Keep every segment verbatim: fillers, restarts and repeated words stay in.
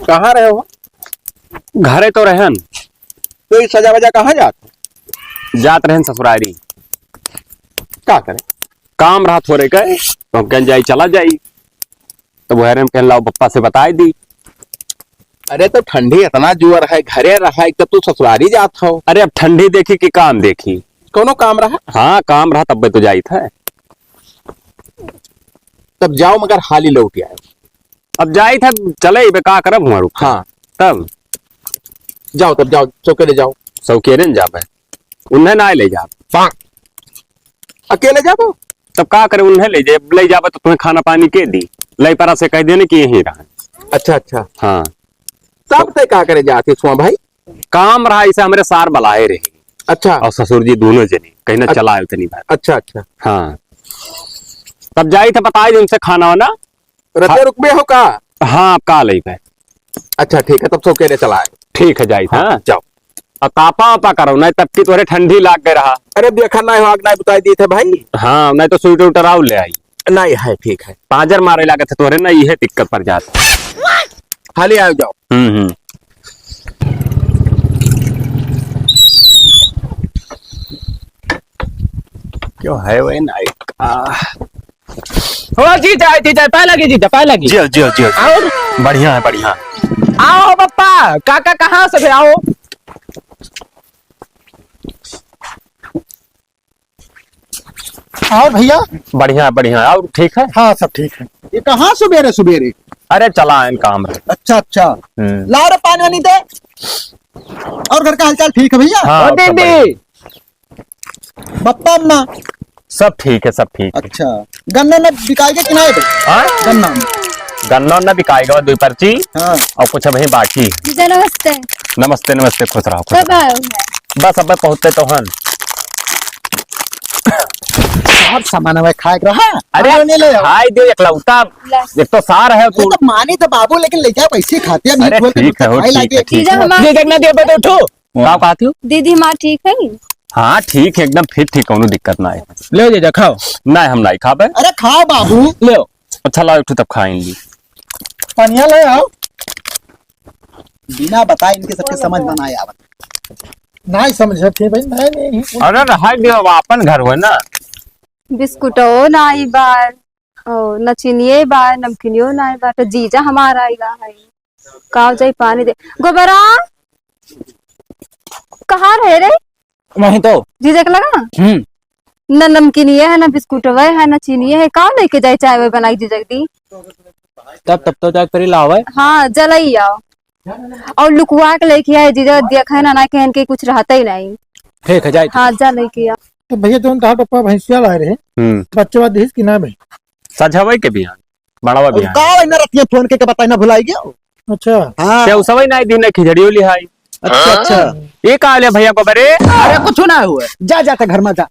कहाँ रहे हो? घरे तो रहन। तो ई सजा वजा कहाँ जात? जात रहन ससुरारी। का करे? काम रहा थोरे के, तो हम कहन जाई, चला जाई। तो वो हरे में कहन लाओ, पप्पा से बताई दी। अरे तो ठंडी इतना जोर है, घरे रहा, एक तो तू ससुरारी जात हो। अरे अब ठंडी देखी कि काम देखी? कौनो काम रहा? हाँ, काम रहा तब तो जाइत है। तब जाओ, मगर हाली लौट आए। अब जाइत है, चले इबे, का करब हुआ रुक। हाँ। तब? जाओ तब, जाओ, चौकेरे जाओ। चौकेरे न जाबे, उन्हें ना ले जाब। पाक। अकेले जाबो? तब का करे, उन्हें ले जाए, ले जाबे तो तुम्हें खाना पानी के दी? ले परा से कह देने कि यहीं रहे। अच्छा, अच्छा। हाँ। तब ते का करे जाते सुआ भाई? काम रहा, इसे हमरे सार बलाए रहे। अच्छा। और ससुर जी दोनों जने कहीं ना अच्छा। चला आए उतनी बार। अच्छा, अच्छा। हाँ। तब जाई थे, बताई दी उनसे खाना वाना। रतिया हाँ। रुकबे हो का? हाँ, अब का लेबे? अच्छा, ठीक है, तब सो के रे चला आए। ठीक है, जाई थे, हाँ, हाँ। जाओ। और तापा वापा करो, नहीं तब की तोरे ठंडी लाग गए रहा। अरे, देखा नहीं हो, आग नहीं बुताई दी थे भाई। हाँ, नहीं तो स्वेटर उटर आउ ले आई। नहीं है, ठीक है। पाँजर मारे लागत है तोरे ना, इहे दिक्कत पड़ जात। हाली आओ जाओ। हम्म, हम्म। क्यों है वही नाइट का? हो जीजा, जीजा, पाए लगी, जीजा, पाए लगी। जियो, जियो, जियो। और? बढ़िया है, बढ़िया। आओ पप्पा, काका कहाँ से थे? आओ। और भैया? बढ़िया, बढ़िया। और ठीक है? हाँ, सब ठीक है। ये कहाँ सुबेरे सुबेरे? अरे, चला आयन काम रहे। अच्छा, अच्छा। हम्म। लाओ रे, पानी वानी दे। और घर का हालचाल ठीक है भैया? हाँ, ओ सब दीदी। बढ़िया। बप्पा अम्मा? सब ठीक है, सब ठीक है। अच्छा, गन्ना उन्ना बिकाएगा कि नहीं बे? हाँ? गन्ना उन्ना। गन्ना उन्ना बिकाएगा, दो पर्ची। हाँ। और कुछ अभी बाकी। जीजा, नमस्ते। नमस्ते, नमस्ते, खुश रहो, खुश कब रहो। आए हो? बस अब पहुँचते तो हन। सब सामान हमें खाए के रहा। अरे, खाए नहीं ले आओ। खाए दे एकलौता। ला। एक तो सार है ये तू। तो मानी तो बाबू, लेकिन ले जाओ पैसे खाते, अभी अरे, खोल के ठीक है, हो, खाए ठीक लागे। है, ठीक जीजा, है। हमार दे, देखना दे, बता उठो। का कहती हो? दीदी हमार ठीक है? हाँ, ठीक है, एकदम फिट, ठीक, कौनो दिक्कत ना है। ले जीजा, खाओ। ना, हम नहीं खाबे। अरे, खाओ बाबू। ले। अच्छा, लाओ, एक ठो तब खाएंगे। पनिया ले आओ। बिना बताए इनके सबके समझ में ना आवत। नहीं समझत है भाई, मैं नहीं। अरे रहा दे, अब आपन घर हुए ना। बिस्कुटो नाई बा, ओ, न चीनिये बा, नमकीनियो नाई बा, तो जीजा हमारा आइला है। का जाई पानी दे। गोबरा, कहाँ रहे रे? वहीं तो। जीजा के लगा? हम्म। न नमकीनिये है, न बिस्कुटवे है, न चीनिये है। का लेके जाए चाय वाय बनाई जीजा के दी? तब, तब तो जाके फिर लावे। हाँ, जलई आओ। और लुकवा के लेके आए जीजा, देखे ना, ना कहन के कुछ रहते ही नहीं। ठीक है, जाए। हाँ, जा लेके आओ। तो भैया, जौन तहार पप्पा भैंसिया लाए रहे, हम्म। बच्चे बाद दिहिस कि ना बे? सजहवे के बिहान, बड़वा और बिहान। का है ना, रतिया फोन के, के बताई ना, भुलाई गयो। अच्छा। हाँ। ते उसवे ना दिन खिचड़ियो लिहाई। अच्छा, अच्छा। ये का ले भैया गोबरे? अरे कुछ ना हुआ, जा, जा ते घर में जा।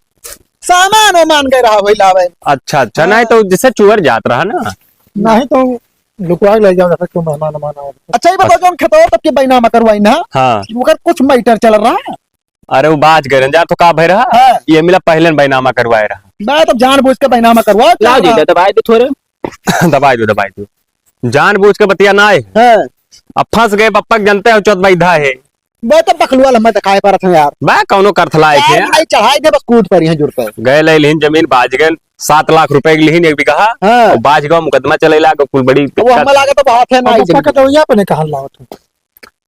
सामान वामान गए रहा वही लावे। अच्छा, अच्छा, हाँ। नहीं तो जैसे चुअर जात रहा ना। नहीं तो लुकवा के ले जाओ, जैसे क्यों मेहमान वहमान आओ। अच्छा, ये बताओ, अच्छा। जौन खेतवा तब के बैनामा करवाई ना, हाँ। ओकर कुछ मैटर चल रहा है? अरे वो बाज गए रंजा तो का भय रहा? हाँ। ये मिला पहले न बैनामा करवाए रहा। मैं तो जानबूझ के बैनामा करवा लाओ जी, दबाई दो थोड़े। दबाई दो, दबाई दो। जानबूझ के बतिया ना आए। हाँ। अब फंस गए बप्पक, जनते हो चौथ बैधा है। मैं तो बकलुआ लम्बा दिखाए परत हूँ यार। मैं कौनो करथलाए यार, थे। नहीं चढ़ाई दे बस कूद पड़ी है जुड़ पे। गए ले लिहिन जमीन, बाज गए सात लाख रुपए की लिहिन एक बीघा। हाँ। और बाज गए मुकदमा चले लाग कुल बड़ी वो दिक्कत। हमें लागे तो बहुत है ना अब जमीन। पक्का तो यहाँ पे नहीं कहल लाओ तू।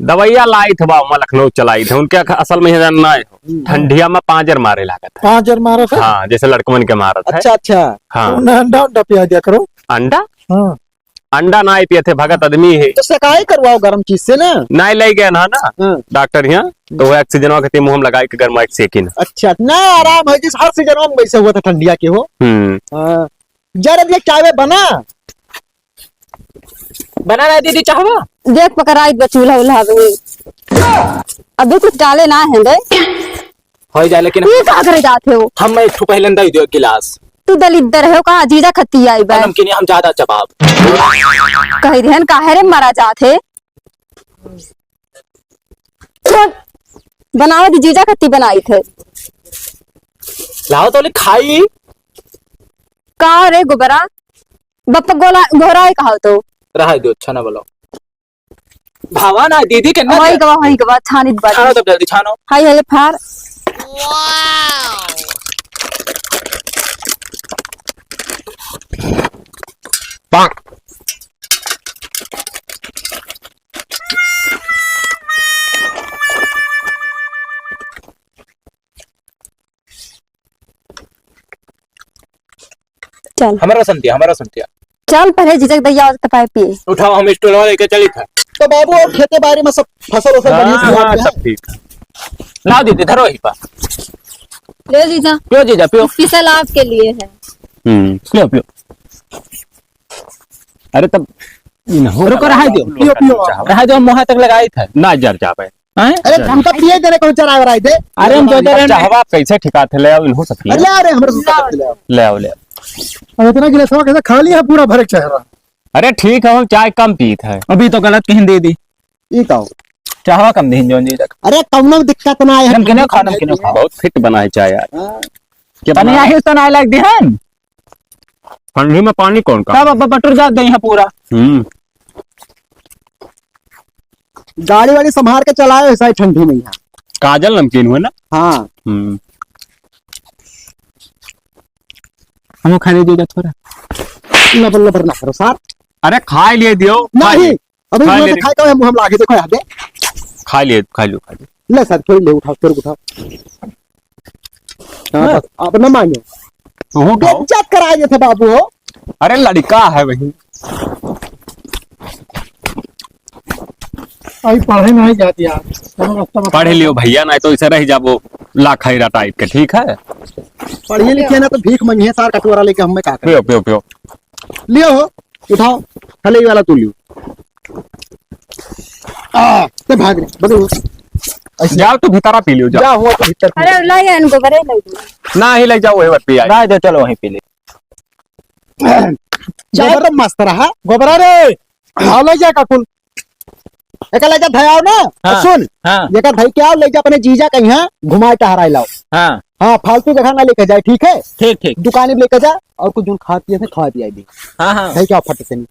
दवाइया लाइत बा, ओमा लखनऊ चलाइत है, उनके अख-, असल में यहाँ ना है। हम्म। ठंडिया में पाँजर मारे लागत है। पाँजर मारत है? हाँ, जैसे लड़कमन के मारत है। अच्छा, अच्छा। हाँ। तो उन्हें अंडा, अंडा पिया दिया करो। अंडा? हाँ। अंडा ना पिए थे, भगत आदमी है। तो सेकाई करवाओ गरम चीज से ना। ना ले गए ना, ना। हाँ। डॉक्टर यहाँ, तो वो ऑक्सीजन के मुंह में लगाई के गरमाई के सेकिन। अच्छा, ना आराम है, जिस हर सीजन में वैसे हुआ था ठंडिया के हो। हम्म। हाँ। जरा ये चाय बना। बना ना दीदी चाहवा? देख पकड़ाई बा चूल्हा उल्हा अभी। अभी कुछ डाले ना है बे। हो जाए लेकिन ये का करे जात हो? हम एक ठो पहले दे दियो गिलास। तू दलिद्दर है का जीजा खत्ती आई बा। नमकीन हम ज्यादा चबाब। कह देहन काहे रे मरा जात है। छोड़, बनावे दी जीजा खत्ती बनाई थे। लाओ तो ले खाई। का रे गोबरा? बप्पा गोला, गोहराए कहा तो। रहा दो, अच्छा ना बोलो। भावा ना, दीदी के ना वही दे। गवा, वही गवा, छानित बात। छानो तब जल्दी, छानो। हाय, हाय, फार। चल। हमरा संतिया, हमरा संतिया। चल, पहले जीजा के दैया आवत त पाए पिए। उठाओ, हम स्टूल वाले के चली था। तो बाबू, और खेते बाड़ी में सब फसल वसल बढ़िया से हाँ, हुआ है? सब ठीक है। लाओ दीदी, धरो ही पा। ले जीजा। पियो जीजा, पियो। स्पेशल आपके लिए है। हम्म, पियो, पियो। अरे तब इन्हों रुको, रहा दो, पियो, पियो। रहा दो, मुँह तक लगाई था। ना जर जावे। हैं? अरे, हम तो पिए दे रहे, कौन चराए वराए दे? अरे, हम तो दे रहे हैं। चाहवा कैसे ठिका थे, ले आओ, इन्हों सब पिए। अरे, ले आ रहे, हमरे से ले आओ, ले आओ। ले आओ, ले आओ। अब इतना गिलास कैसे खा लिया पूरा भर के चेहरा? अरे, ठीक है, हम चाय कम पीत है। अभी तो गलत कहीं दे दी। ई का हो? चाहवा कम दीन जौन जी तक। अरे, कौनो दिक्कत ना है, नमकीन खाओ, नमकीन खाओ। बहुत फिट बना है चाय यार। हाँ। क्या पानी बना है? आहिस तो ना लाग दिहन। ठंडी में पानी कौन का? तब अब बटुर जात दे यहाँ पूरा। हम्म। गाड़ी वाड़ी संभाल के चलाओ, ऐसा ही ठंडी में यहाँ। काजल नमकीन हुआ ना? हाँ। हम्म। हमको खाने दे दे थोड़ा। लबर लबर ना करो सर। अरे खाए लिए दियो, खाए नहीं, लिए। अभी खाए मुँह ले से रे। खाए का मुँह हम लागे देखो यहाँ दे। खाए लिए, खाए लो, खाए लो। ले सर, थोड़ी ले उठाओ, तेरे को उठाओ। हाँ, हाँ। बस, अब ना मांगो। तू उठाओ। बेइज्जत कराए थे बाबू हो। अरे लड़का है वही। अभी पढ़े नहीं जाती यार। चलो, रास्ता बता। पढ़ लियो भैया, नहीं तो इसे रह जाबो लाखैरा टाइप के, ठीक है? पढ़िए लिखिए ना तो भीख मंगिए सार कटोरा लेके, हमें का करे? पियो, पियो, पियो। लियो हो, उठाओ, खाली ये वाला तू लियो। आ, ते भाग रे, बदल। ऐसे जाओ तू भीतरा पी लियो, जाओ। जा हुआ तो भीतर पी। अरे, ला यार, इनको बरे ले लो। ना ही ले जाओ, वही बात पिया। ना दे, चलो वहीं पी ले। चाय गोबर तो मस्त रहा। गोबरा रे, आओ ले जा काकुल। एका ले जा धयाओ ना। हाँ, सुन, हाँ। एका धई के आओ, ले जा अपने जीजा के यहाँ घुमाए टहराए लाओ। हाँ। हाँ, फालतू जगह ना लेके जाए, ठीक है? ठीक, ठीक। दुकान में लेके जा और कुछ जौन खात पिए से खवा पियाई दे। हाँ, हाँ। धई के आओ फट से नहीं।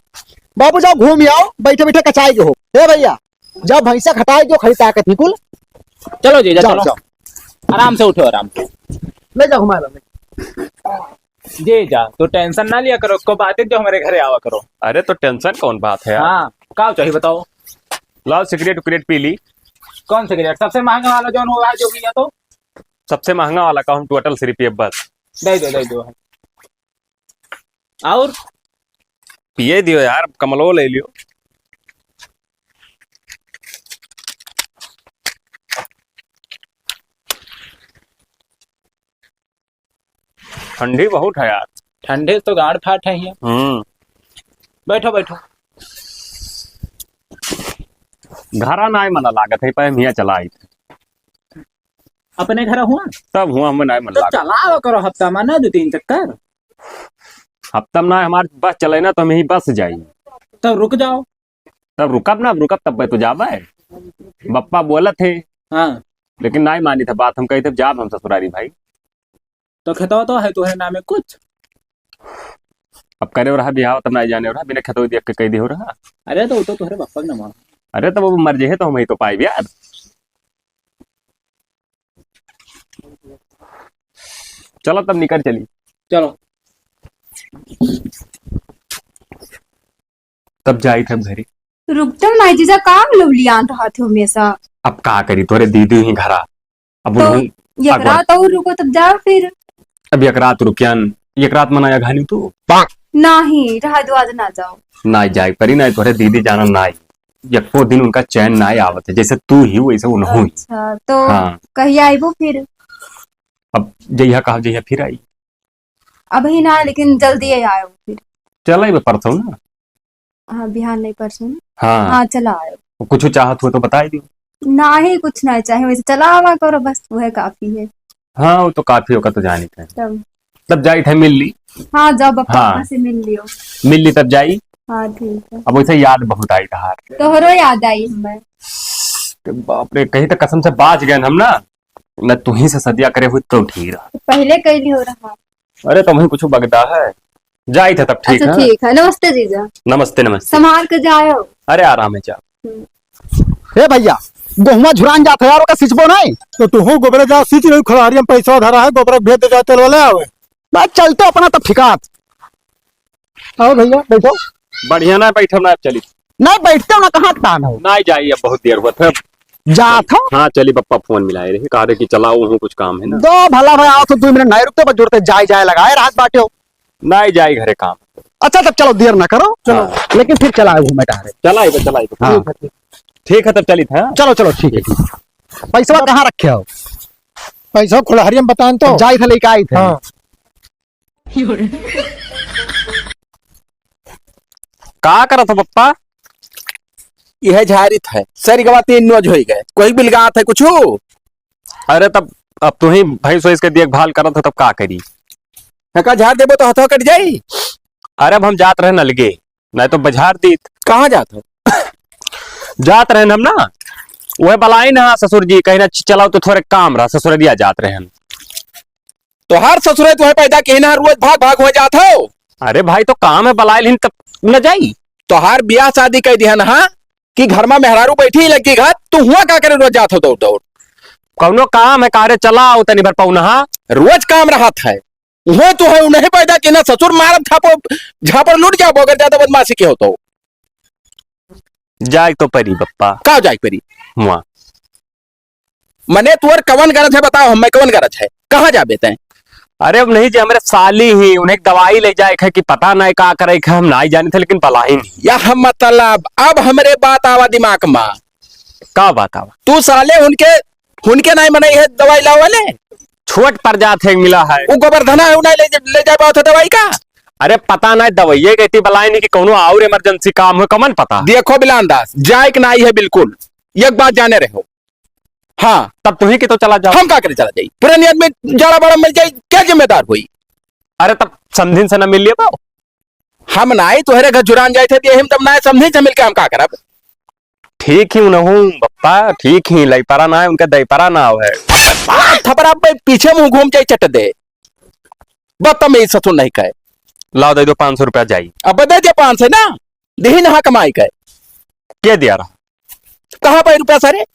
बाबू जाओ घूम आओ, बैठे बैठे कचाए के हो। ए भैया, जाओ भैंसा खटाए जो खड़ी ताकत ही कुल। चलो जीजा, जाओ, चलो। जाओ। आराम से उठो, आराम से। ले जाओ घुमा लो। जी जा, तो टेंशन ना लिया करो, को बात है जो हमारे घरे आवा करो। अरे तो टेंशन कौन बात है यार? हाँ, का चाहिए बताओ? लाओ सिगरेट उगरेट पी ली। कौन सिगरेट? सबसे महंगा वाला जौन हुआ है जो भैया तो। सबसे महंगा वाला का हम टोटल सिर्फ ये बस। दे दो, दे दो। और? पिए दियो यार, कमलो ले लियो। ठंडी बहुत है यार। ठंडी तो गाड़ फाट है यहाँ। हम्म। बैठो, बैठो। घरा नाय मना लागत है, पहले हियाँ चला आई थे। अपने घर हुआ? तब हुआ हमें नाय मन तो लागत। चलावा करो हफ्ता में ना दो तीन चक्कर। हफ्ता में ना हमार बस चले ना तो हम यही बस जाई। तो रुक जाओ। तब रुकब ना, रुकब तब तो जाबे। बप्पा बोलत है। हाँ। लेकिन नाय मानी था बात, हम कही थे जाब हम ससुरारी भाई। तो खेतवा तो है तोहरे नामे कुछ? अब करे रहा बिहाव तब ना जाने रहा, बिना खेतवा देख के कह दे हो रहा। अरे तो वो तो तोहरे बप्पा के नाम है। अरे तो वो मर जे है तो हम ही तो पाए यार। चलो तब निकल चली। चलो। तब जाई थे घरे। रुक तो ना जीजा, काम लवलियान रहा थे हमेशा। अब का करी, तोरे दीदी ही घरा। अब तो उन्हों-, एक अगवा- रात और रुको, तब जाओ फिर। अब एक रात रुकियान, एक रात मनाया घानी तू। नहीं, रहा दो, आज ना जाओ। ना जाए परी, ना तोरे दीदी जाना ना आई। एको दिन उनका चैन ना आवत है, जैसे तू ही वैसे उन्हों ही। अच्छा, तो हाँ। कहिया आइबो फिर? अब जइहा कहा जइहा फिर आई। अबही ना, लेकिन जल्दी ही आयो फिर। चल अइबे परसों ना। हाँ, बिहान नहीं, परसों ना। हाँ। हाँ, चला आयो। कुछ चाहत हो तो बताई दियो। नाही, कुछ ना चाहे, वैसे चला आवा करो, बस वह काफी है। हाँ, वो तो काफी होगा तो जानी थे। तब। तब जाई थे मिल ली। हाँ, जब अब हाँ। पापा से मिल लियो। मिल ली तब जाई। हाँ, ठीक है। अब वैसे याद बहुत आई तहार। तोहरो याद आई हमें। बाप रे, कहीं तो कसम से बाज गए हम ना। न तू ही से सदिया करे हुई तो ठीक रहा। पहले कैली हो रहा। अरे, तुम ही कुछ बगदा है। जाइत है तब, ठीक अच्छा, है। ठीक है। नमस्ते जीजा। नमस्ते, नमस्ते। संभार के जायो। अरे, आराम है, जा। हम्म। ए भैया, गोहुआ झुरान जात है यार, ओका सिंचबो नहीं? तो तुहू गोबरे जा, सिंच नहीं, खड़ारी में पैसा धरा है, गोबरे भेज दे, जा, तेल वाले आवे। बस चलते अपना तब ठिकात। आओ भैया, बैठो। बढ़िया ना बैठो ना, चली। नहीं बैठते हो ना, कहाँ तान हो? नहीं जाई, अब बहुत देर हुआ था। जात हो? हाँ, चली, पप्पा फोन मिलाए रहे, कहा रहे कि चलाओ, वहाँ कुछ काम है ना। दो भला भाई, आओ तो दो मिनट नहीं रुकते, बस जुड़ते जाए, जाए लगाए, रात बाटे हो। नहीं जाई, घरे काम। अच्छा, तब चलो, देर ना करो। चलो। हाँ। लेकिन फिर चला घूमे टहरे। चला, चला। हाँ। ठीक है, ठीक है। ठीक है, तब चली था। चलो, चलो, ठीक है, ठीक है। पैसा कहाँ रखे हो? पैसा खुलहरिया में बताएं तो। जाई थे, लेके आई थे। हाँ। का करत हो पप्पा? यह झारित है, सरिगवा तीन नोज होई गए, कोई बिलगात है कुछ? अरे तब अब तू ही भैंस वैंस के देखभाल करत हो, तब का करी? का झाड़ देबो तो हथवा कट जाई। अरे अब हम जात रहे नलगे, नहीं तो बझार दीत। कहाँ जात हो? जात रहे हम ना, वह बलाई ना ससुर जी, कहीं ना चलाओ तो थोड़े काम रहा, ससुररिया जात रहे हम। तोहार ससुरे तुहे पैदा किहे ना, रोज भाग भाग हो जात हो। अरे भाई, तो काम है, बलाइल हिन तब न जाई। तोहार बियाह शादी कह दिहन हा कि घर में मेहरारू बैठी लगी घर, तू हुआ का करे रोज जात हो दौड़ दौड़? कौनो काम है, कारे चला आओ तनी भर पौना हा। रोज काम रहत है, उहे तो है, उन्हें पैदा किहे ना, ससुर मारब थापो झापड़ लूट जाबो अगर ज्यादा बदमाशी के हो तो। जाए तो परी बप्पा। का जाए परी? हुआ। मने तोर कवन गरज है बताओ, हमें कवन गरज है? कहाँ जाबे तैं? अरे अब नहीं जे हमरे साली ही, उन्हें दवाई ले जाए है कि पता नहीं का करे है, हम नहीं जानी थे, लेकिन बलाइन ही। यह मतलब अब हमरे बात आवा दिमाग में। का बात आवा? तू साले उनके, उनके नहीं मने यह दवाई लावे ले? छोट पर जात है मिला है। वो गोवर्धना है, उन्हें ले, ले जाए पावत है दवाई का? अरे पता नहीं दवाई ये कहती बलाइन ही कि कौनो और emergency काम हो, कमन पता? देखो बिलान दास, जाए के नहीं है बिल्कुल, एक बात जाने रहो। हाँ। तब तुही के तो चला जाओ। हम का करे चला जाई? पुरानी आदमी जाड़ा बाड़ा मिल जाई, क्या जिम्मेदार होई? अरे तब समधिन से न मिल लिया पाओ? हम नाई तोहरे घर जुरान जाए थे, हम तब नाई समधिन से मिलके हम का करब? ठीक ही उनहूँ बप्पा, ठीक ही लईपरा ना है, उनका दईपरा ना है। बात थपरा पे पीछे मुंह घूम जाए चट दे। बदतमीज ससुर नहीं कहे। लाओ दे दो पाँच सौ रुपया जाई। अब दे दे पाँच सौ ना, देही ना कमाई कहे। के दिया रहा? कहाँ पाई रुपया सारे?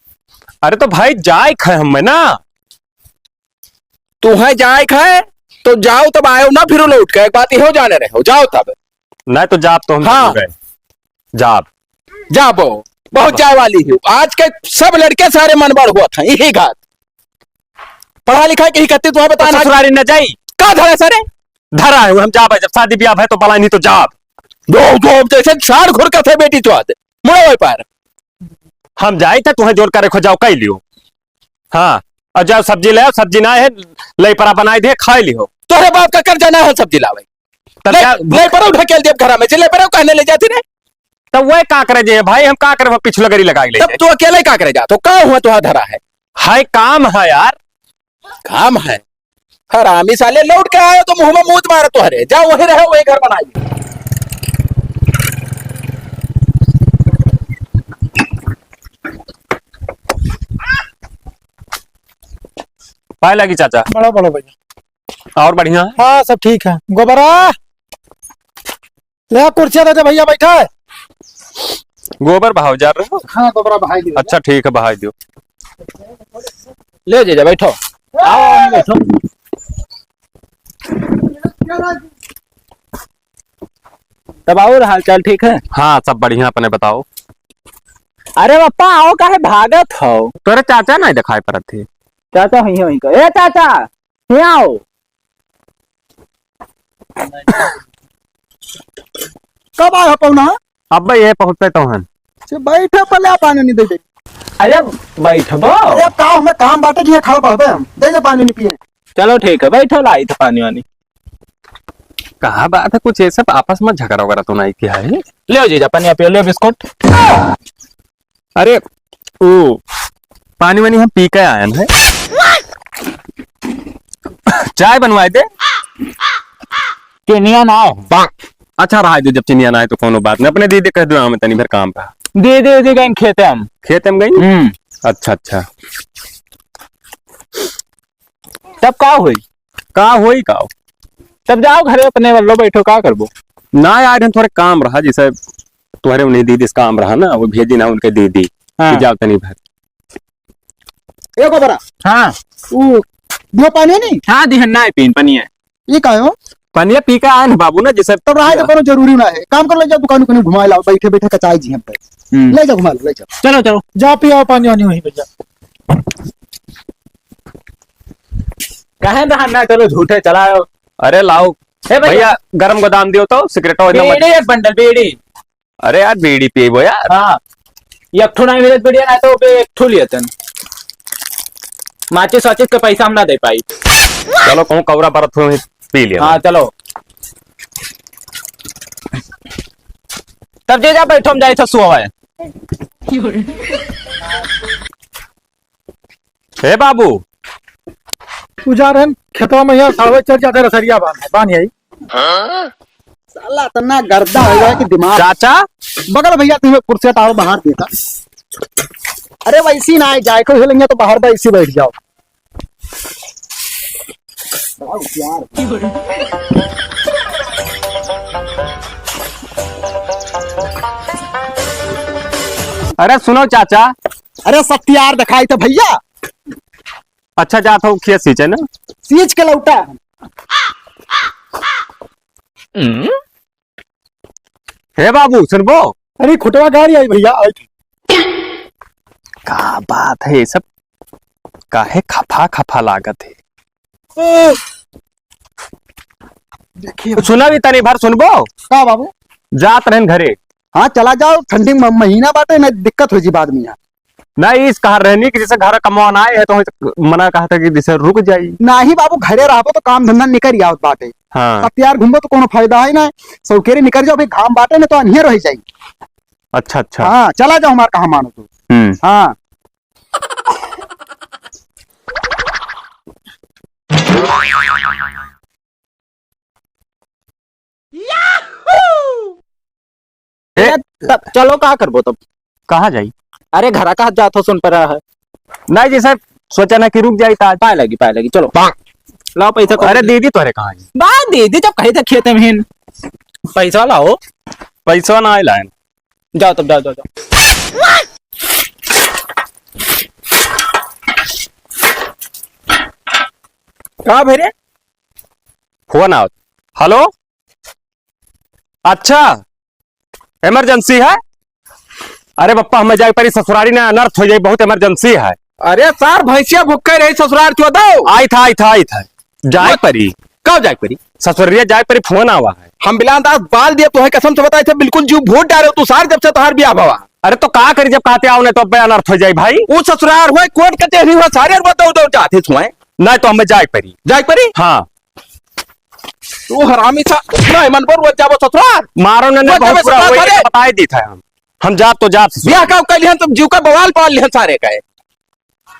अरे तो भाई जाए खाए हम ना। तू है जाए खाए तो जाओ तब आयो ना फिर लौट के। एक बात इहो जाने रहे हो, जाओ तब। नहीं तो जाब तो हम हाँ। गए। जाब। जाबो। बहुत जाए वाली हो। आज के सब लड़के सारे मनबढ़ हुआ था, यही घात। पढ़ा लिखा के ही कहते तुम्हें बताना। ससुरारी न जाई। का धरा सारे? धरा है, हम जाबे, जब शादी ब्याह है तो बलाइन ही तो जाब। दो, दो, जैसे साढ़ घुर का थे बेटी चौथ। मुड़े वही पार। हम जाई थे, तुहें जोर करे खो जाओ, कह लियो। हाँ, और जाओ सब्जी ले आओ, सब्जी ना है, लईपरा बनाई दे, खाई लियो। तोहरे बाप का कर्जा ना है सब्जी लावे। तब ले, क्या? लईपरा ढकेल देब घरा में, जे लईपरा कहने ले जाती रे। तब वह का करे जे भाई, हम का करे, वो पिछला गरी लगा ले तब जाए। तू अकेले का करे जा, तो का हुआ तुहा धरा है? हाय काम है यार। काम है। हरामी साले लौट के आयो तो मुंह में मूत मारो तोहरे। जा वही रहो, वही घर बनाई। पाए लागी चाचा। बड़ा बड़ा भैया। और बढ़िया है? हाँ, सब ठीक है। गोबरा, ले आ, कुर्सिया दे दे भैया, बैठा है। गोबर बहाव जा रहे हो? हाँ, गोबरा बहाई दियो। अच्छा, ठीक है, बहाई दियो। ले जीजा, बैठो। आओ, आओ, बैठो। तब और हाल चाल ठीक है? हाँ, सब बढ़िया, अपने बताओ। अरे पप्पा, आओ, काहे भागत हो? तोरे चाचा नहीं दिखाई पड़त थे। चाचा हुई, हुई का? ए चाचा, हियाँ आओ। कब आए हो पौना? अब ये पहुँचते तो हन। से बैठे पहले, आप पानी नहीं दे दे। अरे बैठबो। अरे अब का हमें काम बाटे कि यहाँ खड़ा पड़बे हम। दे दे पानी नहीं पिए। चलो ठीक है, बैठो, लाई तो पानी वानी। कहा बात है, कुछ ये सब आपस में झगड़ा वगैरह तो नहीं किया है? ले जीजा, पानी पियो, ले बिस्कुट। अरे, ओ, पानी वानी हम पी के आयन है। चाय बनवाए दे। चिनिया ना है। अच्छा, रहा दे, जब चिनिया ना है तो कोनो बात नहीं, अपने दीदी कह दो, हम तनी भर काम पे। दीदी, दीदी गई खेते हम। खेते हम गई? हम्म। अच्छा, अच्छा। तब का होई? का होई का? तब जाओ घरे अपने, वल्लो बैठो, का करबो? ना यार, हम थोड़े काम रहा, जैसे तुम्हारे उन्हीं दीदी से काम रहा ना, वो भेजी ना उनके दीदी, हाँ। कि जाओ तनी भर। ए गोबरा। हाँ। उ दियो पानी नहीं? हाँ, दिहन ना पीन पानी है। ये का हो? पानी पी के आए ना बाबू ना, जैसे तब रहा है तो कोनो जरूरी ना है। काम कर ले, जाओ दुकान उकान घुमाए लाओ, बैठे बैठे कचाई जी हम पे। हम्म। ले जाओ घुमा लो, ले जाओ। चलो, चलो। जा पियाओ पानी वानी वहीं पे जा। कहे ना, ना, चलो झूठे चलाओ। अरे लाओ। ए भैया। भैया, गरम गोदाम दियो तो, सिगरेटो इतना मत बीड़ी एक बंडल, बीड़ी। अरे यार, बीड़ी पीबो यार। हाँ, एक ठो ना मिलत बीड़ी ना, तो बे एक ठो लियतन। माचिस वाचिस के पैसा हम ना दे पाई। चलो, कहूँ कौरा बरत हुए, पी लिया। हाँ, चलो। तब जे जा बैठो, हम जाए था सुबह। हे बाबू। उ जा रहन खेतवा में, यहाँ सावे चढ़ जाते रसरिया बांध, बांध आई। साला इतना गर्दा हो गया कि दिमाग। चाचा। बगल भैया, तुम्हें कुर्सी हटाओ, बाहर देता। अरे वैसी ना आए, जाए को हिलेंगे तो बाहर वैसी बैठ जाओ। अरे सुनो चाचा। अरे सत्यार दिखाई तो भैया। अच्छा, जात हो खेत सींचे ना? सींच के लौटा। हम्म? हे बाबू, सुनबो? अरे खुटवा गाड़ी आई भैया, आई थी। का बात है, ये सब काहे खफा खफा लागत है? ओह। देखिए। सुना भी तनी भर सुनबो? का बाबू? जात रहन घरे। हाँ, चला जाओ, ठंडी म-, महीना बाटे ना, दिक्कत हो जी बाद में यहाँ। ना, इस कहा रहनी कि जैसे घर कमावन आए हैं, तो मना कहा था कि जैसे रुक जाई। नाही बाबू, घरे रहबो तो काम धंधा निकल आवत बाटे। हाँ। अब यार घूमबो तो कोनो फायदा है ना, सौकेरे निकल जाओ, अभी घाम बाटे ना तो अनियर रह जाई। अच्छा, अच्छा। हाँ, चला जाओ, हमार कहा मानो तू। हम्म। हाँ। ए, तब चलो, का करबो तब? कहाँ जाई? अरे, घरा कहाँ जात हो, सुन पड़ा है। नहीं जी साहब, सोचा ना कि रुक जाई ता। पाए लगी, पाए लगी, चलो। लाओ पैसा, अरे, दीदी तोहरे कहाँ है? बा दीदी, जब कही थे खेते में हिन। पैसा लाओ। पैसा ना आए लाइन। जाओ तब, जाओ, जाओ, जाओ। का भरे? फोन आवत। हेलो, अच्छा, इमरजेंसी है? अरे बप्पा, हमें जाए परी ससुरारी ना, अनर्थ हो जाए, बहुत इमरजेंसी है। अरे सार, भैंसिया भुक्के रही ससुरार चोदो। आई था, आई था, आई था, जाए परी। कब जाए परी? ससुरारिया जाए परी, फोन आवा है। हम बिलान दास बाल दिए, तुम्हें कसम से बताए थे, बिल्कुल जीव भूत डारे तू सार, जब से तोहार बियाह भवा। अरे तो का करी, जब कहते आओ ना तो अब अनर्थ हो जाए भाई। वो ससुरार हुए, कोर्ट कचहरी हुआ, सारे और बताओ दो जाते तुम्हें। नहीं तो हमें जाए परी। जाए परी? हाँ। तू हरामी सा, नहीं मन पर वो जाबो ससुरार। मारो ना, वो बहुत बुरा हुआ, सारे। बताए दी था हम। हम जात तो जात ससुरार। बियाह का कर लिहन, तुम जीव का बवाल पाल लिहन सारे का।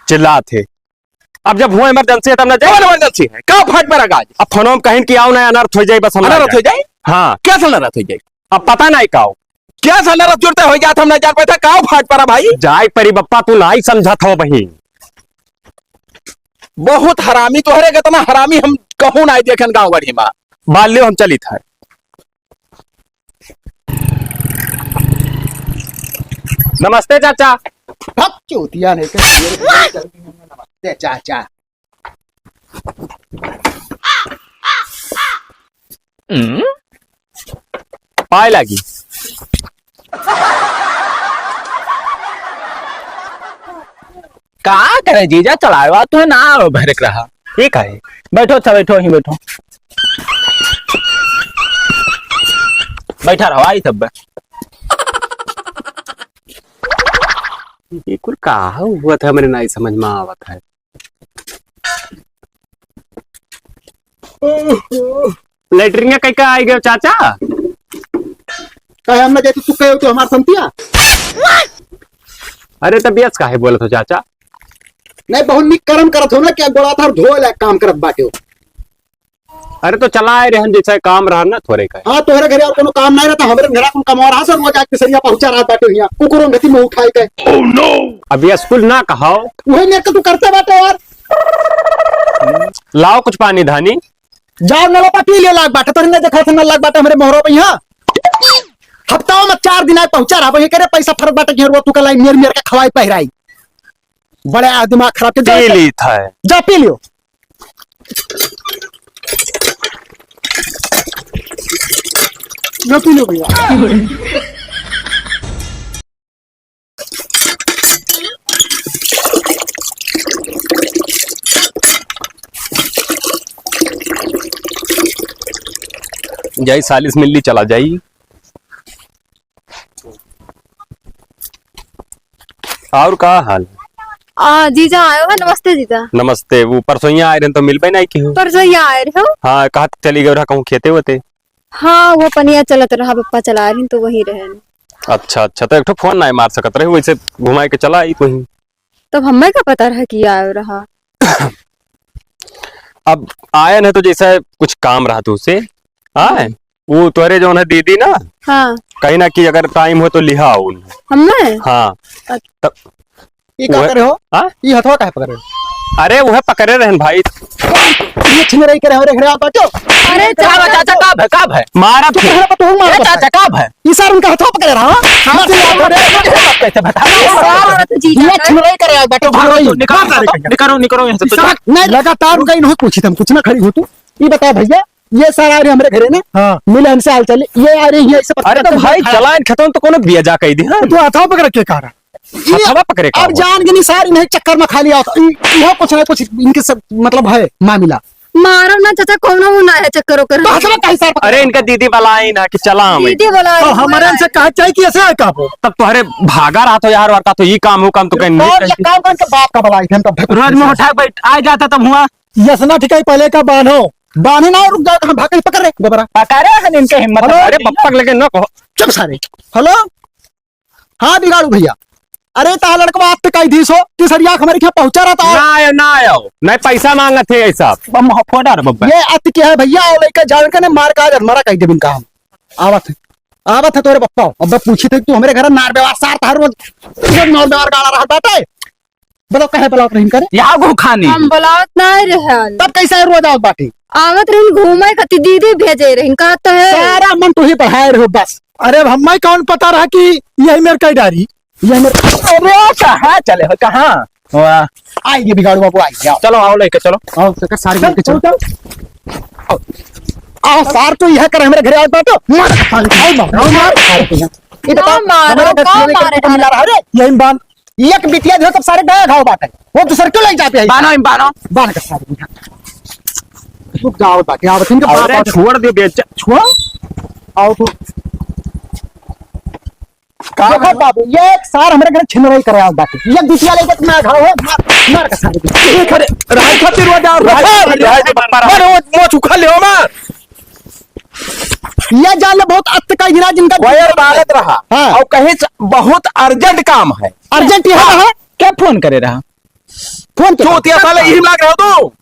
चिल्लात है। अब जब हुआ इमरजेंसी है तब ना जाए। कौन इमरजेंसी है? का फट पर गाज? अब फोनो में कहिन कि आओ ना, अनर्थ हो जाए, बस हम ना अनर्थ जाए। हो जाए? हाँ। क्या सा अनर्थ हो जाए? अब पता नहीं का हो। क्या सा अनर्थ जुड़ते हो जात, हम ना जान पाए था, का फट पड़ा भाई? जाए परी बप्पा, तू नहीं समझत हो बहिन। बहुत हरामी तोहरे के, इतना हरामी हम कहूँ नहीं देखेन गाँव गढ़ी में। बाल्यो हम चलित है। नमस्ते चाचा। हट चूतिया नहीं के, नमस्ते चाचा। हम्म? पाए लागी। का करे जीजा, चलावा तू ना भरक रहा। ठीक है। बैठो, अच्छा बैठो, यहीं बैठो। बैठा रहो, आई सब। ये कुल का हुआ था, मेरे नाई समझ में आवत है। लेटरिन कई का आई गयो चाचा? कहे हम ना जैसे तू कहे हो तो हमार संतिया। अरे तब यस काहे बोलत हो चाचा? नहीं, बहुत निक कर्म करत हो ना, क्या गोड़ा था धोए लायक काम करत बाटे हो। अरे तो चला आए रहन, जैसे काम रहा ना थोड़े का। हाँ, तोहरे घरे और कोनो काम नहीं रहता, हमरे घरा कुल कमवा रहा सर, रोज आज केसरिया पहुंचा रहा बाटे हियां, कुकुरों गति में उठाई के। Oh no! अब ये स्कूल ना कहाओ। वही मेरे को तू करते बाटे यार। लाओ कुछ पानी धानी। जाओ नलवा पी लियो, लाग बाटे, तोहरे ना देखा था ना लाग बाटे हमरे मोहरो पे यहाँ। हफ्ता में चार दिन आए पहुंचा रहा, वही करे पैसा फरक बाटे, घेरुआ तू का लाई, मेर मेर के खवाई पहिराई। बड़े आ दिमाग खराब के, जाओ पी ली था। जा पी लियो। ना पी लियो भैया। जाई सालिस मिल ली, चला जाई। और का हाल? आ, जीजा आयो है, नमस्ते जीजा। नमस्ते। वो परसोइया आए रहे तो मिलबे नहीं की हो? परसोइया आए रहे हो? हाँ, कहाँ चली गए रहा, कहूँ खेते होते? हाँ, वो पनिया चलत रहा, पप्पा चला रही तो वही रहे। अच्छा, अच्छा, तो एक ठो फोन नहीं मार सकत रहे, वैसे घुमाए के चला आई कहीं। तब हमें का पता रहा कि आयो रहा? अब आयन है तो जैसे कुछ काम रहा तू से, हाँ, हम्म। वो तोहरे जौन है दीदी ना, हाँ। कहीं ना कि अगर टाइम हो तो लिहा आओ उन्हें। हमें? हाँ। अच्छा। तब ये का वो है करे हो? हाँ? ये हथवा काहे पकड़े हो? अरे वो है पकड़े रहन भाई। ये छिनरई करे हो रे, घरे आ बाटो। अरे चाचा, चाचा, का भे, का भे? मारा तू फिर। कहला पर तू मारा ए बस। चाचा, का भे? ई सार उनका हथवा पकड़े रहा, हाँ? कैसे बता? ये सार औरत जीजा ये है। छिनरई करे आ बाटो, तो भागो, छिनरई। निकलो, निकलो, निकलो यहाँ से, ई सार, नहीं, लगातार उनका इन्हों पूछी थम, कुछ ना खड़ी हो तू। ये बताओ भैया, ये सार आ रहे हमरे घरे ना, हाँ। मिले हमसे हाल चाल, ये आ रहे हैं, ऐसे पता अरे तो चलता भाई, खड़ा। चला इन खतम तो कोनो बिया जा कही दी, हाँ? तो तू हथवा पकड़ के कह रहा? ये हथवा पकड़े का अब हो? जान के नहीं सार इन्हें चक्कर में खाली आवत, इ-, इहो कुछ ना कुछ इनके सब मतलब है मामला। मारो ना चाचा, कोनो वो ना है चक्कर ओकर। तो हथवा काहे सार पकड़ अरे इनका दीदी वाला आई ना कि चला हम। दीदी वाला तो आई, हमारे वाला से आई। कहा चाहे कि ऐसे है का हो? तब तोहरे भागा रहा तो यार, और का तो ये काम हो, काम तो कहीं नहीं और ये कहीं। काम करके बाप का बलाई, हम तो भक-, रोज मुंह उठा के बैठ, आ जाता तब हुआ। यसना ठिकाई पहले का बान्हो। बान्हे ना, रुक जाओ, कहाँ भाग के पकड़ रे, गोबरा। पकड़े हन इनके हिम्मत हेलो? है। अरे बप्पा के लेके न कहो। चुप सारे। हेलो? हाँ बिगाड़ू भैया। अरे ता लड़कवा आप पे काई धीस हो? तीसरिया हमारे क्या पहुंचा रहा था? ना आयो, ना आयो। नहीं पैसा मांगत है ऐसा। बम फोड़ा रे बप्पा। ये अत क्या है भैया? और लइका जान के ने मार का जन मरा कही देबिन का हम। आवत है। आवत है तोरे बप्पा। अब पूछी थे तू हमरे घर नार व्यवहार सार था रोज। रोज नार व्यवहार गाड़ा रहा बाटे। बताओ, काहे बुलावत रहिन करे? यहाँ को खाने। हम बुलावत नाहीं रहन। तब कैसे रोज आवत बाटी? आवत रहिन घूमे खातिर, दीदी भेजे रहिन, कहत है। सारा मन तू ही बढ़ाए रहो बस। अरे, अब हमें कौन पता रहा कि यही मेर कई डारी? यही मेर अरे, कहाँ चले हो, कहाँ? वाह। आइए बिगाड़ू बाबू, आइए, आओ। चलो, आओ लेके चलो। आओ, सकर सारी चल, लेके चलो। चल, चल। आओ। आओ, सार तू यहाँ कर, हमारे घरे आवत बाटो। मार, मार, मार, मार, मार। ये बताओ, ना मारो, हमारे घर का से लेके मारे तुमको मिला रहा है रे? यही बांध। एक बिटिया जो तब सारे गया घाव बाटे। वो दूसर क्यों लग जाते हैं? बानो, बानो। बान के सारे। रुक जाओ बाटे, आओ, इनके अरे बाप छोड़ दे बे, च-, छोड़। आओ तू। का देखो बाबू, ये एक सार हमरे घर छिनरई करे आवत बाटे। एक बिटिया लेके तुम्हारा घाव है, मार, मार के सारे। ठीक है, राय खातिर वो जाओ, राय, राय, राय, राय, मार, वो, वो चुखा ले, मार। या जान ले बहुत अत्त का गिरा जिनका वायर बालत रहा। हाँ। और कहीं से बहुत urgent काम है। Urgent यहाँ हाँ। है? क्या फोन करे रहा? फोन के चूतिया साले यही लाग रहे हो तू।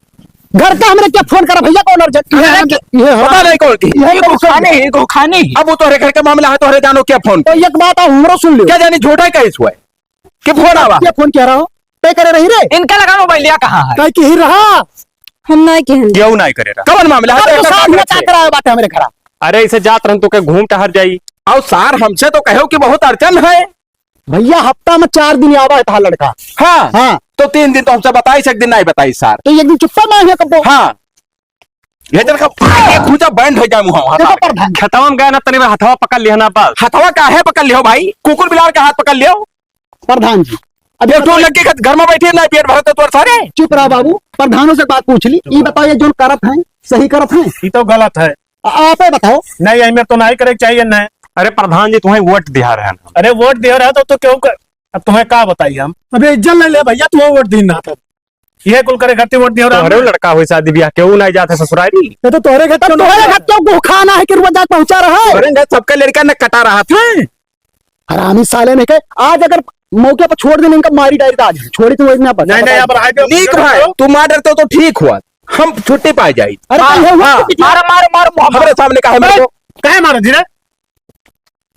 घर का हमरे क्या फोन करा भैया, कौन urgent? ये अरे है, क्या? ये है। पता नहीं कौन की। ये ये है, गोखानी, ये गोखानी। अब वो तोहरे घर का मामला है, तोहरे जानो क्या फोन। तो एक बात आप हमरो सुन लो। क्या जानी झूठा है क्या इसको है? कि फोन आवा? क्या फोन कह रहा हो? पे करे रही रे? इनका लगा मोबाइल लिया कहाँ है? कहीं की ही रहा? हम नहीं कहन। क्यों नहीं करे रहा? कौन मामला है? अब तो तो साथ में क्या क्या करे? करा बात है हमरे घर? अरे इसे जात रहन तो के घूम टहर जाई। और सार हमसे तो कहो कि बहुत अड़चन है। भैया हफ्ता में चार दिन आवा है था लड़का। हाँ। हाँ। तो तीन दिन तो हमसे बताई, एक दिन नहीं बताई सार। तो एक दिन चुप्पा मांगे कब? हाँ। ये जन का ये खुचा बैंड हो जाए मुहा देखो वहाँ। प्रधान। खेतवा में गए ना तनी में हथवा पकड़ लिया ना बस। हथवा काहे पकड़ लियो भाई? कुकुर बिलार का हाथ पकड़ लियो। प्रधान जी, अब अब ये तो तो लड़के के घर में बैठे ना, पेट भरत है तोर सारे। चुप रहा बाबू, प्रधानों से बात पूछ ली। ये बताओ, ये जो करत हैं, सही करत हैं? ये तो गलत है। आ-, आप ही बताओ। नहीं, यही में तो नहीं करे के चाहिए, नहीं। अरे प्रधान जी, तुम्हें वोट दिया रहे हैं। अरे वोट दिया रहे तो, तो क्यों कर, अब तुम्हें का बताइए हम? अबे इज्जत ले ले भैया, तुम्हें वोट दी ना तब। ये कुल करे खातिर वोट दिया रहे तोहरे हैं। लड़का होई शादी ब्याह, केहू नहीं जात है ससुरारी। ये तो तोहरे घर तब क्यों तोहरे नहीं घर क्यों गोखाना है कि रोज जाके पहुंचा रहा है? तोहरे घर सबके लड़का ने कटा रहा था। हरामी साले ने कहे, आज अगर मौके पर छोड़ देने इनका मारी डायरी आज। छोड़ी तो वही ना पता। नहीं, नहीं, अब रहा है, नीक भाई, तू मार डरते हो तो ठीक हुआ, हम छुट्टी पा जाई। अरे हाँ, कहीं हुआ हाँ। तो मारो, मारो, मारो, मारो। हमारे सामने काहे मारो? काहे मारो जी रे?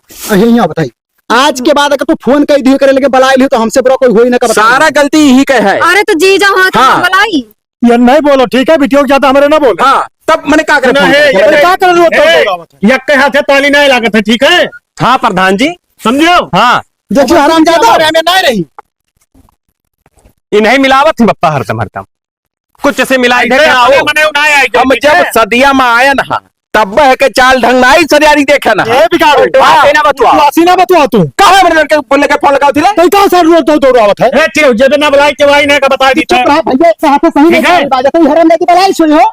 अरे यहाँ बताई, आज के बाद अगर तू फोन कई दियो करे लेके बलाई लियो तो हमसे बुरा कोई होई ना का बता। सारा गलती यही का है। अरे तो जीजा वहाँ तो हाँ। बलाई। ये नहीं बोलो, ठीक है? बिटियों के ज्यादा हमारे ना बोलो। हाँ। तब मने का करे सुना फोन है, करे? ये मने का कर रहे हो, तब ए, दौड़ावत है। यक्के हाथे ताली नहीं लागत है, ठीक है? हाँ प्रधान जी। समझो? हाँ। देखिए, हरामजादा। हमारे में नहीं रही। इन्हें मिलावत ही बप्पा हरदम, हरदम। कुछ से मिलाई ऐसे देखे ना अपने हो। मने उनाए आई हम ठीक जब है? सदिया में आयन हा, तब है के चाल ढंग ना आई सरियारी देखे ना। ए बिगाड़ो। बात है ना बतुआ। तू आसी ना बतुआ तू। काहे मेरे लड़के को बोलने के फोन लगाओ थी रे? तो कौन सा रोड तो दौड़ावत है? ए, चिरौ, जब ना बुलाई के भाई ने का बता दी चुप था। रहा भैया, एक हाथ से सही ठीक नहीं है? बात है, हरामजादी बलाई सोई हो।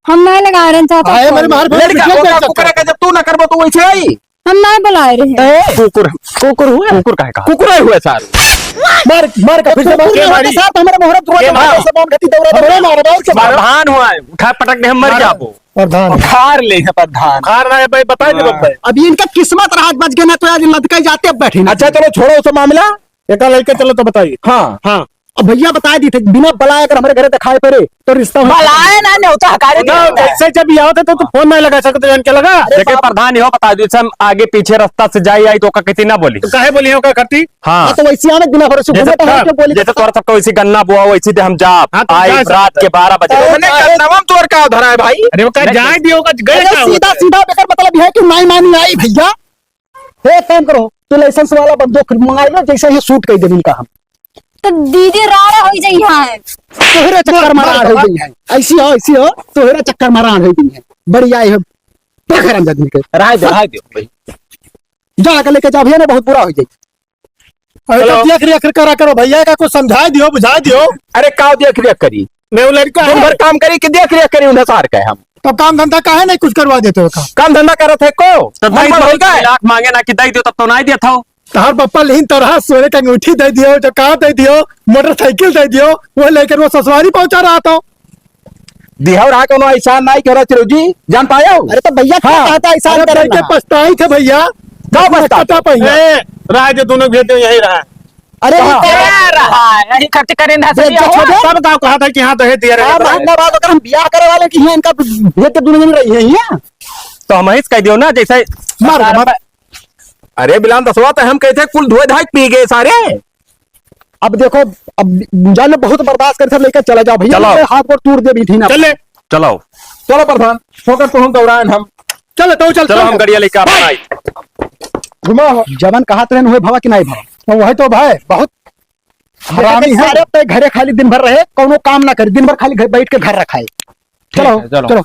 हम ना लगा रहे हैं, चाचा, हाय, फोन। मेरे मार लड़का, लड़का, ओका लड़का। कुकरा का जब तू ना करबो तो वैसे आई। हम ना बुलाए रहे हैं। ए, कुकुर, कुकुर हुआ? कुकुर काहे का? कुकुर ही हुआ सार। मार, मार का फिर से मार। कुकुर हुआ के साथ हमारे मोहरा दुआ के मार? से बम घटी दौड़ा दौड़ा मार, मार के मार। प्रधान हुआ है, उठा पटक दे, हम मर मार। जाबो। प्रधान। खार ले है प्रधान। खार ना है भाई, बताए दे हाँ। भाई। अब इनका किस्मत रहा बच गया ना, तो आज लटकाई जाते अब बैठे ना। अच्छा, चलो छोड़ो उस मामला। एका लइके चलो तो बताइए। हाँ। हाँ। अब भैया बताए दी थे, बिना बलाए अगर हमारे घरे दिखाई पड़े, तो रिश्ता हो बलाए ना, न्योता हकारी ना, देता है। जैसे जब ये आवत है, तो तू फोन नहीं लगा सकते, जान के लगा। अरे देखिए बाप। प्रधान, यो बता दो, हम आगे पीछे रास्ता से जाई आई, तो ओका कितनी ना बोली। तो काहे बोली हो, का करती? हाँ। हाँ, तो वैसे आवे बिना भरोसे जैसे घूमे तो हम हाँ, क्यों बोली जैसे तो? तोरा सबका वैसी गन्ना बोआ, वैसी दे हम जाब। हाँ, तो आई जा सकता रात है। के बारह बजे। तो उन्हें अरे, गन्ना में तोर का धरा है भाई? अरे, वो का अरे, जाए दियो, का गए अरे, का सीधा, होता है? सीधा, बेकार मतलब यह है कि नहीं मानी आई भैया। एक काम करो, तू लाइसेंस वाला बंदूक मंगाई लो, जैसे ही शूट कर देबी इनका हम। तो दीदी राड़ा हो जाई है। तोहरे चक्कर में राड़ हो गई है। ऐसी हो, ऐसी हो, तोहरे चक्कर में राड़ हो गई है। बड़ी आई हो, देख हरामजादी के। राय दे, राय दे भाई। जा के लेके जाओ भैया, ना बहुत बुरा हो जाई। अरे तो चलो। देख रेख करा करो भैया, का कुछ समझा दियो, बुझा दियो। अरे का देख रेख करी? मैं वो लड़का दिन है। भर काम करी कि देख रेख करी उन्हें सार का है हम। तो काम धंधा काहे नहीं कुछ करवा देते हो का? काम धंधा करत है को? तो मन भाई पर बहुत होई का है? लाख मांगे ना कि दे दियो तब तो नहीं देता हो। तहार पप्पा लेकिन तरह सोने का अंगूठी दे दियो, जो कार दे दियो, मोटरसाइकिल दे दियो, वो लेकर वो ससुरारी पहुंचा रहा था। दिहौ रहा कोनो ऐसा नहीं करा चिरौजी, जान पायो? अरे तो भैया क्या हाँ। कहता है ऐसा अरे करना? भाई के पछताई थे भैया। का पछता? पता पाई। ए, रहा है जो दोनों भेज दो यही रहा है। अरे कहाँ? ये क्या रहा है? यही खर्च करें ना भेज सभी दो, हो। छोड़ दो। सब गाँव कहा था कि हाँ दहेज दिया रहे हाँ, बता रहे। महंगा बात अगर हम ब्याह करे वाले की हैं, इनका भेज के दोनों जन रही है, यहाँ। तो हम ही कह दियो ना, जैसे मार, मार। अरे बिलान दसवा तो हम कहते कुल धोए धाए पी गए सारे। अब देखो, अब जान बहुत बर्दाश्त करे सब लेकर चला जाओ भैया, चलाओ। मैं हाथ गोड़ तोड़ दे भी थी ना। चले। चलाओ। चलो प्रधान, होकर तो हम दौड़ान हम। चलो तो चल, चलो चल। हम गड़िया लेके आप भाई। आई। घुमा हो। जवन कहा तो हुए भवा कि नहीं भवा? तो वही तो भाई, बहुत हरामी है। सारे पे घरे खाली दिन भर रहे, कोनो काम ना करे, दिन भर खाली घर, बैठ के घर रखाए। चलो, ठीक है, चलो। चलो।